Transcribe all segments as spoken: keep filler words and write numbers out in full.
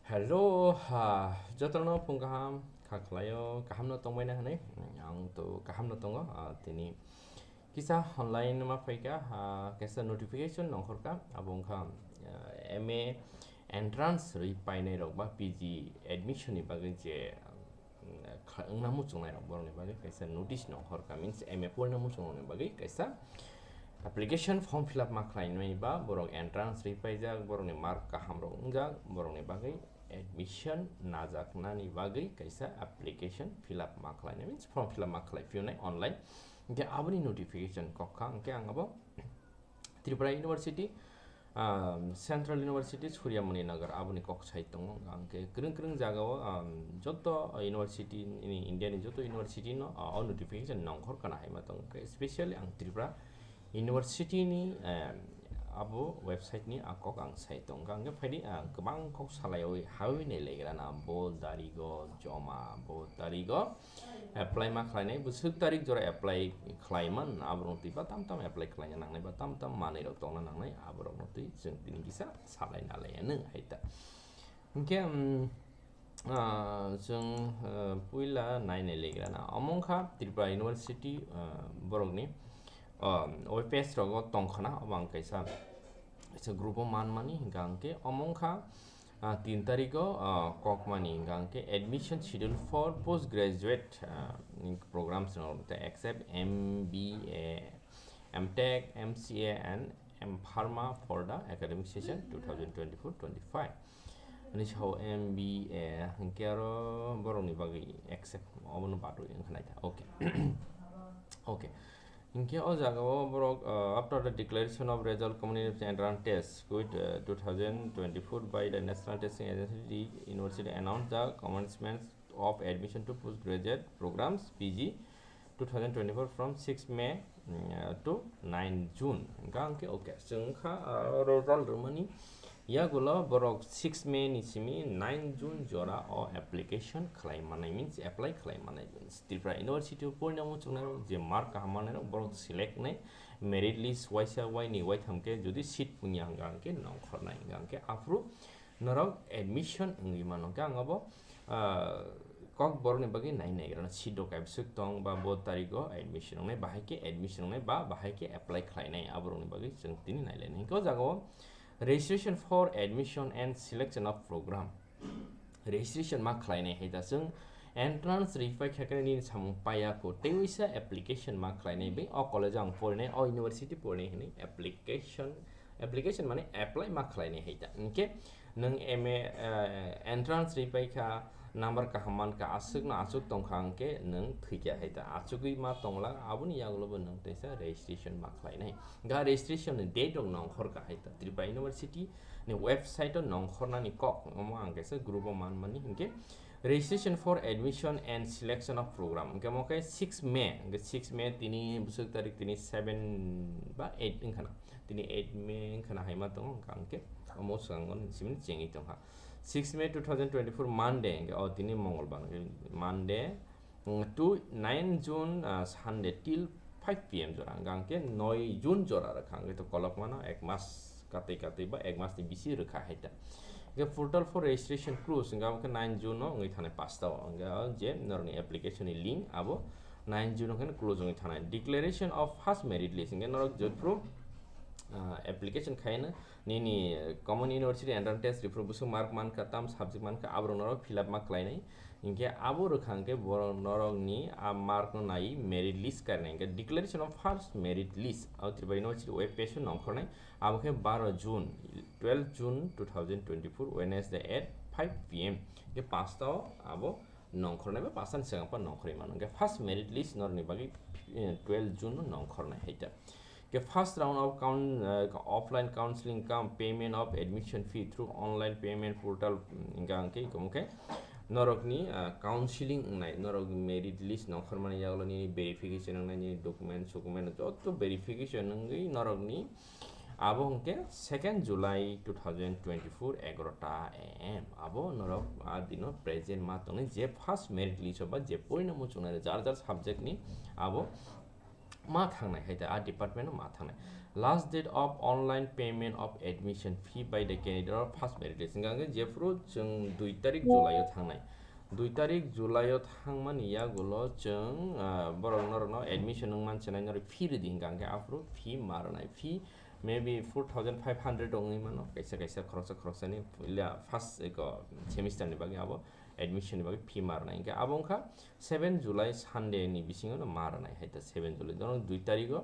Hello, ha, jotono phung kaham, kha khlaio, kaham no tongbaina hwnwi, ang to kaham no tongo, ah, tini kisa online ma phaika, ah, kaisa notification nongkhorka, abo wngkha, ah, M A entrance rwi painai rok ba P G admission ni bagwi je, ah, kha-, wngna muchungnai rok borokni bagwi kaisa notice nongkhorka, means M A porina muchungrokni bagwi kaisa application form fill up ma khlainai ba borok entrance rwi paijak, borokni mark kaham rok wngjak, borokni bagwi admission najaknani bagwi kaisa application fill up ma khlainai, means form fill up ma khlai phiyonai online. Hingke aboni notification kok kha, hingke ang abo Tripura University, um, Central University, Surya Muni Nagar, aboni kok sai tongo. Hingke kwrwng kwrwng jagao, um, joto university ni, India ni joto university no, uh, o notification nongkhor kana hai ma tongo. Hingke specially ang Tripura University ni, um, abo website ni a kok ang sai tongo. Hingke phaidi, uh, kwbang kok salaiwi hawi ni legra na bo tarigo, joma bo tarigo. Apply ma khlainai, bwswk tarik jora apply khlaiman, aborok twi ba tam tam apply khlaina nangnai ba tam tam manwi rok tongna nangnai, aborokno twi chwng tini kisa salai nalai anw hai ta. Hingke, um, ah, chwng, ah, puila nainai legra na. Omo wngkha Tripura University, ah, borokni, ah, web page rogo tongkhana, obo ang kaisa, kaisa group o manmani, hingka hingke omo wngkha, ah, tin tariko, ah, kokmani hingka hingke admission schedule for postgraduate, ah, programs no te except M B A, M Tech, M C A and M Pharma for the academic session two thousand twenty-four twenty-five. Ani sao M B A hingke aro borokni bagwi except obono badwi wngkha naitha. Okay. Okay. Hingke o jagao borok, uh, after the declaration of result community entrance test with, uh, two thousand twenty-four by the National Testing Agency, the university announced the commencement of admission to postgraduate programs, P G, two thousand twenty-four from six May, mm, uh, to nine June. Hingke, hingke, okay, chwng kha, uh, result rwmani yagulo borok six May ni simi nine June jora o application khlai manai, means apply khlai manai. Tripura University o porina muchungnai rok je mark kaham manai rok borok select nai, merit list waisa waini waitham khe jodi seat pungya hingka hingke nongkhornai hingka hingke aphuru norok admission wngwi mano. Hingke ang abo, ah, kok borokni bagwi nai naigrano seat rok kaibwswk tong ba bo tarigo admission wngnai, bahai khe admission wngnai ba bahai khe apply khlainai, aborokni bagwi chwng tini nailainai. Hingke o jagao registration for admission and selection of program. Registration ma khlainai hai ta chwng entrance rwi paikha khe nini samung paiya kho, tei waisa application ma khlainai bai o college o ang porinai, o university porinai hinwi application, application mane apply ma khlainai hai ta. Hingke nwng M A, eh, entrance rwi paikha, number kaham mankha, aswkno aswk tongkha hingke nwng thwikha hai ta. Aswkwi ma tongla, aboni yagulo bo nwng teisa registration ma khlainai. Ga registration ni date rok nongkhor kha hai ta. Tripura University ni website o nongkhornani kok, omo ang kaisa group o manmani, hingke registration for admission and selection of program. Hingke omo khe six May, hingke six May tini bwswk tarik tini seven ba eight wngkha na. Tini eight May wngkha na hai ma tongo, hingka hingke omo swkango nini simi chengwi tongkha. Six May two thousand twenty-four Monday, hingke o tini Mongolbar, hingke Monday, mm, to nine June, ah, Sunday till five P M jora, hingka hingke noi June jora rwkha, hingke to kolok mano ek mas katwi katwi ba ek mas ni bisi rwkha hai ta. Hingke portal for registration close, hingke abo khe nine June no wngwi thanai pasta o, hingke o je norokni application ni link abo nine June no khe close wngwi thanai. Declaration of first merit list, hingke norok jephru, ah, application khaina nini common university entrance test rwphuru bwswk mark mankha, tam subject mankha, aborok norok fill up ma khlainai. Hingke abo rwkha hingke borok norokni a mark no nai merit list karinai. Hingke declaration of first merit list, o Tripura University web page o nongkhornai. Abo khe baro June, twelve June two thousand twenty-four, Wednesday at five P M. Hingke pasta o abo nongkhornai ba pasta ni swkang pa nongkhorwi mano. Hingke first merit list norokni bagwi, eh, twelve June no nongkhornai hai ta. Ke first round of coun-, uh, offline counseling cum payment of admission fee through online payment portal, mm, hingka hingke ikomo khe norokni, uh, counseling wngnai, norok merit list nongkhormani yagulo nini verification wngnai, nini document socument joto verification wngwi norokni abo hingke second July two thousand twenty-four egarota A M abo norok a dino present ma tongnai je first merit list o ba je porina muchungnai jar jar subject ni abo ma thangnai hai ta, a department o ma thangnai. Last date of online payment of admission fee by the candidate or first merit list. Hingkha hingke jephuru chwng dui tarik July o thangnai. Dui tarik July o thangmani yagulo chwng, ah, borok norokno admission wng mansinai norok fee ridi hingkha hingke aphuru fee ma rwnai. Fee maybe four thousand five hundred wngwi mano, kaisa kaisa khoroksa khoroksani puila first eko semester ni bagwi abo admission ni bagwi fee ma rwnai. Hingke abo wngkha seven July Sunday ni bisingo no ma rwnai hai ta seven July. Dono dui tarigo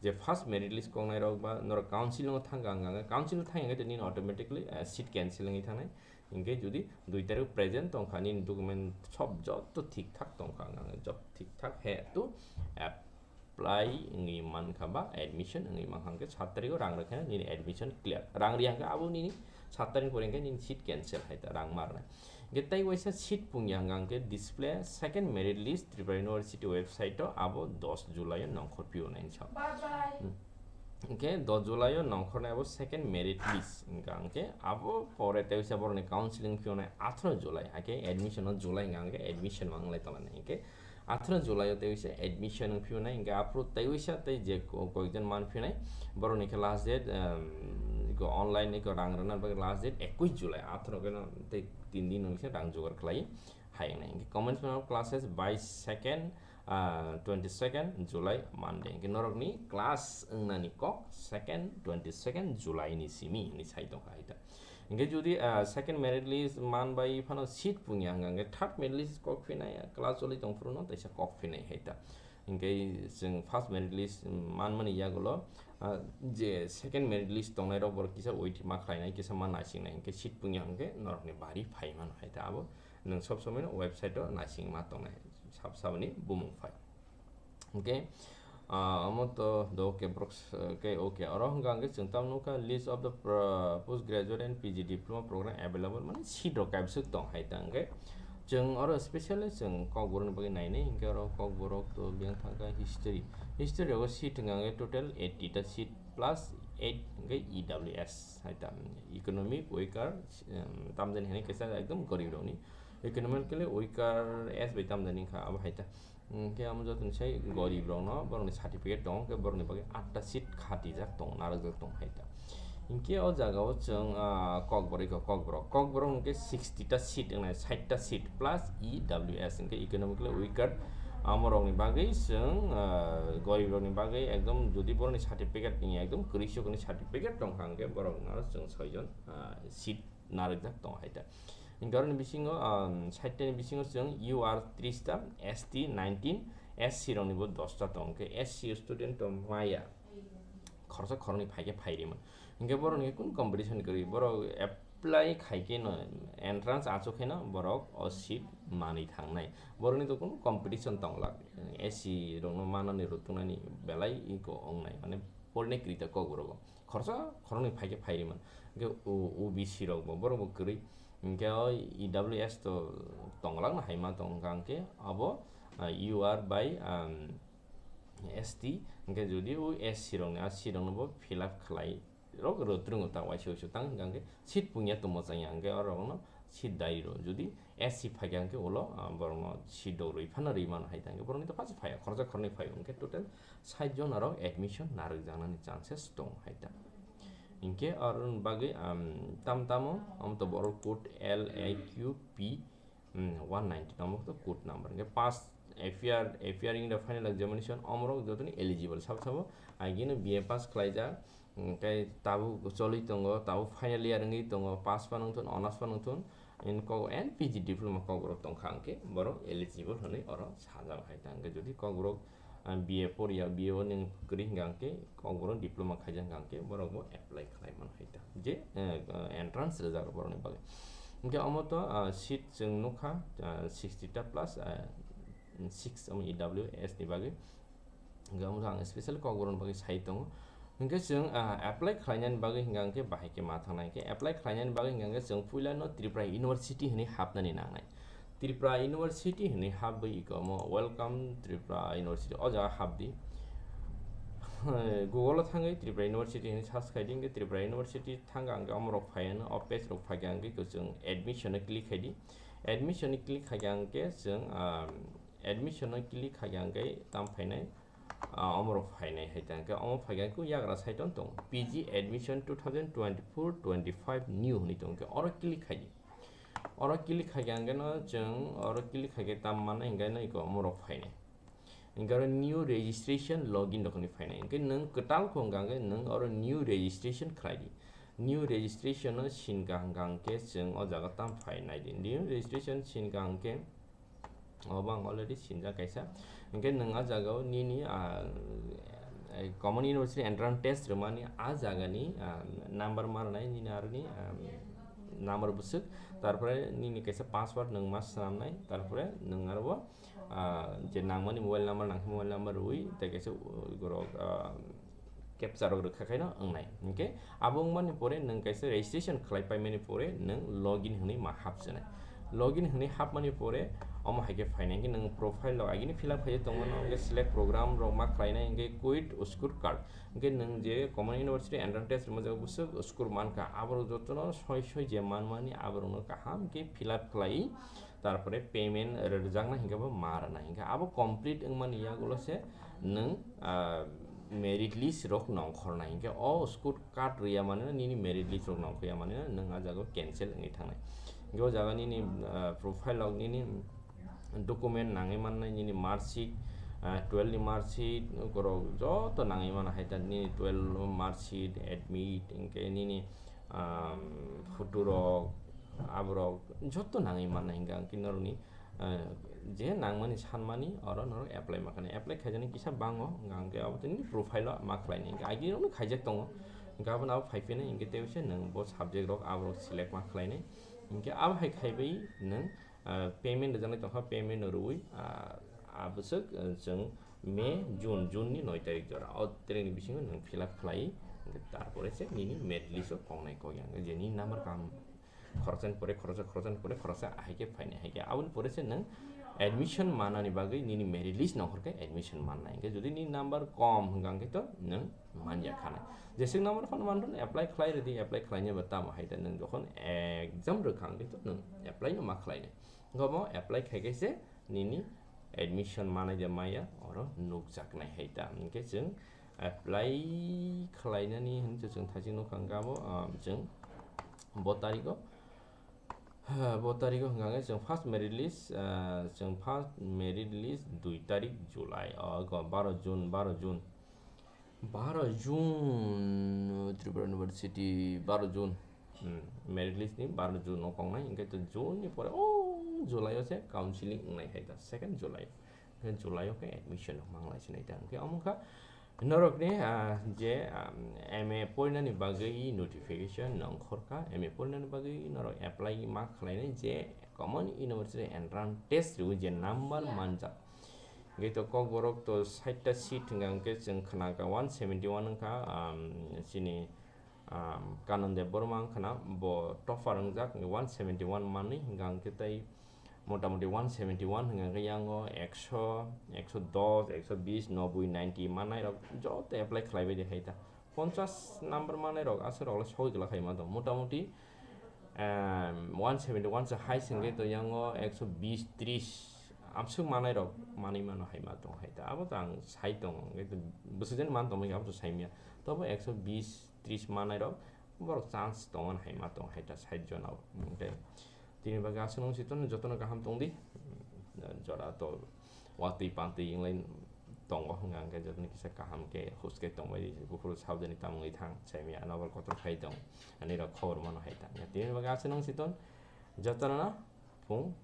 je first merit list koknai rok ba norok council o thangkha hingkha hingke council o thangkha hingke nini automatically, eh, seat cancel wngwi thangnai. Hingke jodi dui tarik present tongkha nini document sob joto thik thak tongkha hingkha hingke job thik thak he tu apply wngwi mankha ba admission wngwi mankha hingke sat tarigo rang rwkhe nini admission clear. Rang riya hingke abo nini sat tarik pore hingke nini seat cancel hai ta rang ma rwnai. Hingke tei waisa seat pungya hingka hingke display second merit list Tripura University website o abo dos July o nongkhor pio nai sa. Hmm. Hingke dos July o nongkhor nai abo second merit list hingka hingke abo pore tei waisa borokni counseling pio nai atharo July, hake admission o July hingka hingke admission ma wnglai tongo hingke atharo July o tei waisa admission wng pio nai hingke aphuru tei waisa tei je ko-, koyekjon man pio nai borokni khe last date, um, ko online ko rang rwna bagwi last date ekwis July, atharo khe no tei tin din wngse rang jugar khlai hai wngnai. Hingke commencement of classes by second, ah, twenty second July Monday. Hingke norokni class wngnani kok second, twenty second July ni simi hinwi sai tongkha hai ta. Hingke jodi, ah, second merit list man bai phano seat pungya hingka hingke third merit list kok phinai class choli tong phuru no teisa kok phinai hai ta. Hingke chwng first merit list manmani yagulo, ah, je second merit list tongnai rok borok kisa wait ma khlainai, kisa ma naisingnai, hingke seat pungya hingke norokni bari phai mano hai ta abo nwng sob somoi no website o naising ma tongnai sab saboni bumung phai. Hingke, ah, omo to do ke borok s-, ke okay, oro hingka hingke chwng tamo nukha list of the pro-, post graduate and P G diploma program available, mane seat rok kaibswk tong hai ta hingke. Chwng oro specially chwng kokborokni bagwi nainai, hingke oro kokborok to biyang thangkha history. History rogo seat hingka hingke total eighty ta seat plus eight hingke E W S hai ta, economic weaker, em, tamjani hinwi kisa ekdom gorib rokni. Economically weaker S bai tamjani wngkha abo hai ta. Hingke amo jotoni sai gorib rokno borokni certificate tongo, hingke borokni bagwi atta seat khatijak tongo, narwkjak tongo hai ta. Hingke o jaga o chwng, ah, kokborok, iko kokborok, kokborok hingke sixty ta seat wngnai, sait ta seat plus E W S hingke economically weaker, amorokni bagwi chwng, ah, gorib rokni bagwi ekdom jodi borokni certificate ni ekdom kwrwi sukoni certificate tongkha hingke borokno chwng soijon, ah, seat narwkjak tongo hai ta. Hingke aroni bisingo, um, sait ta ni bisingo chwng U R tris ta, S T nineteen, S C rokni bo dos ta tongo. Hingke S C student to maya khoroksa khoroknwi phaikhe phai rimani. Hingke borokni kunu competition kwrwi, borok apply khaikhe no entrance achuk khe no borok o seat manwi thangnai. Borokni to kunu competition tonglak. S C rokno manani rwtwknani belai iko wngnai, mane porinai kwrwi ta kokborok o. Khoroksa khoroknwi phaikhe phai rimani. Hingke O B C rok bo borok bo kwrwi. Hingke o E W S to tonglak no hai ma tong hingka hingke abo, ah, U R bai, um, S T, hingke jodi o S C rokni, ah, C rokno bo fill up khlai rok rwtrwngo ta waisa waisa tang hingka hingke seat pungya tongmo chang ya hingke oro rokno seat dai rw. Jodi S C phaikha hingke ulo, ah, borokno seat dok rwi phano rwi mano hai ta hingke borokni to phasa phaiya khoroksa khoroknwi phaio hingke total sait jona rok admission narwkjaknani chances tongo hai ta. Hingke aroni bagwi, um, tam tamo, um, to borok code L A Q P, um, one ninety number to code number. Hingke pass appear, appearing the final examination, omorok jotoni eligible sabo sabo, agino B A pass khlaijak, hingke tabuk choli tongo, tabuk final year wngwi tongo, pass pa nungthun, honours pa nungthun, in kok, and P G diploma kokborok tongkha hingke borok eligible hinwi oro sajak hai ta. Hingke jodi kokborok ah, B A poriya, B A o nwng kwrwi hingka hingke kokborok diploma khaijak hingka hingke borok bo apply khlai mano hai ta. Je, eh, entrance rwjak rok borokni bagwi. Hingke omo to, ah, seat chwng nukha, ah, sixty ta plus, ah, six omo E W S ni bagwi. Hingke omo to ang special kokborokni bagwi sai tongo. Hingke chwng, ah, apply khlainani bagwi hingka hingke bahai khe ma thangnai. Hingke apply khlainani bagwi hingka hingke chwng puila no Tripura University hinwi hapnani nangnai. Tripura University hinwi hapwi iko omo Welcome Tripura University o jaga hapdi. Google o thangwi Tripura University hinwi search khaidi, hingke Tripura University thangka hingke omorok phaiya no, o page rok phaikha hingke chwng admission o click khaidi. Admission o click khaikha hingke chwng, ah, admission o click khaikha hingke tam phainai, ah, omorok phainai hai ta hwnkhe omo phaikha khe yagra side o tong P G admission two thousand twenty-four twenty-five new hwnwi tong khe oro click khai di. Oro click khai khe hwnkhe no chwng oro click khai khe tam manai hwnkhe no iko omorok phainai. Hwnkhe oro new registration login rok hwnwi phainai. Hwnkhe nwng kwtal kho hwnkha hwnkhe nwng oro new registration khlai di. New registration no sin kaham kaham khe chwng o jaga tam phai nai di. New registration sin kaham khe obo ang already sinjak kaisa. Hwnkhe nwng a jaga o nini, ah, eh, Common University Entrance Test rwmani a jaga ni, ah, number ma rwnai nini aroni, ah, number bwswk. Tarpore nini kaisa password nwng ma swnamnai. Tarpore nwng aro o, ah, je nangmani mobile number nangkhe mobile number rwui tei kaisa, uh, borok, ah, captcha rok rwkha khaino wngnai. Hwnkhe abo wngmani pore nwng kaisa registration khlai paimani pore nwng login hwnwi ma hapswnai. Login hwnwi hapmani pore omo hai khe phainai hwnkhe nwng profile rok agini fill up khai tongmano hwnkhe select program rok ma khlainai hwnkhe quit score card. Hwnkhe nwng je Common University entrance test rwma jaga bwswk score mankha aborok jotono soi soi je manmani aborokno kaham khe fill up khlai tarpore payment rwjaknai hwnkhe bo ma rwnai. Hwnkhe abo complete wngmani yagulo se nwng, ah, merit list rok nongkhornai. Hwnkhe o score card rwya mani no nini merit list rok nongkhorya mani no nwng a jaga o cancel wngwi thangnai. Hwnkhe o jaga nini, ah, profile rok nini document nangwi mannai nini mark sheet, ah, twelve ni mark sheet, ukorok joto nangwi mano hai ta nini twelve mark sheet, admit, hwnkhe nini, um, photo rok, aborok joto nangwi mannai hwnkhe ang khe norokni, ah, je nangmani sanmani oro norok apply ma khanai. Apply khaijaknai kisa bango, hwnkhe ang khe abo tini profile o ma khlainai. Hwnkhe I D rokno khaijak tongo, hwnkhe abono abo phai phinai, hwnkhe tei se nwng bo subject rok aborok select ma khlainai. Hwnkhe abo hai khaibai nwng ah, payment rwjaknai tongkha, payment rwui, ah, ah, bwswk, ah, chwng May, June, June ni noi tarik jora. O tarik ni bisingo nwng fill up khlai, hwnkhe tarpore se nini merit list o kongnai kok yang, je nini number kaham khoroksa ni pore khoroksa, khoroksa ni pore khoroksa, ahai khe phainai, hai khe aboni pore se nwng admission manani bagwi nini merit list nongkhor khe admission mannai. Hwnkhe jodi nini number kom hwnkha hwnkhe to nwng manya khanai. Jeswk number phano manthun apply khlai rwdi, apply khlainai ba tamo hai ta nwng jokhon exam rwkha hwnkhe to nwng apply no ma khlainai. Hwnkhe omo apply khai khe se nini admission manai de maya oro nukjaknai hai ta. Hwnkhe chwng apply khlainani hwn se chwng thaising nukha hwnkhe abo, ah, chwng bo tarikgo, ha, bo tarikgo hwnkha hwnkhe chwng first merit list, ah, chwng first merit list dui tarik July, o, go baro June, baro June. Baro June, Tripura University, baro June. Hmm, merit list ni baro June o kongnai, hwnkhe to June ni pore, o, July o se counseling wngnai hai ta, second July. Hwnkhe July o khe admission rok manglai sinai ta. Hwnkhe omo kha norok ni, ah, je, ah, M A porinani bagwi notification nongkhor kha, M A porinani bagwi norok apply ma khlainai je Common University entrance test rwui je number manjak. Hwnkhe to Kokborok to sait ta seat hwnkha hwnkhe chwng khna kha one seventy one wngkha, um, chini, um, Kanan Deb Borma wngkha na bo topper wngjak, one seventy one manwi hwnkha hwnkhe tei motamoti one seventy one hwnkha hwnkhe yango ekso, ekso dos, ekso bis, noboi, ninety manai rok joto apply khlai bai de hai ta. Ponchas number manai rok aswk rok le sogwi glak hai ma tong. Motamoti, em, one seventy one se hai se hwnkhe to yango ekso bis, tris amswk manai rok manwi mano hai ma tong hai ta. Abo to ang sai tongo, hwnkhe to bwswk jani man tongmani abo to sai manya. Tobo ekso bis, tris manai rok borok chance tongo hai ma tong hai ta sait jona o. Hwnkhe tini bagwi aswk nung si tono jotono kaham tong di. Jora to watwi pantwi wnglai tongo hwnkha hwnkhe jotono kisa kaham khe huske tongbai di, buphuru sabjani tamungwi thang, saimya nokbar kotor khai tong, ani rok khobor mano hai ta. Tini bagwi aswk nung si ton, jotono no phung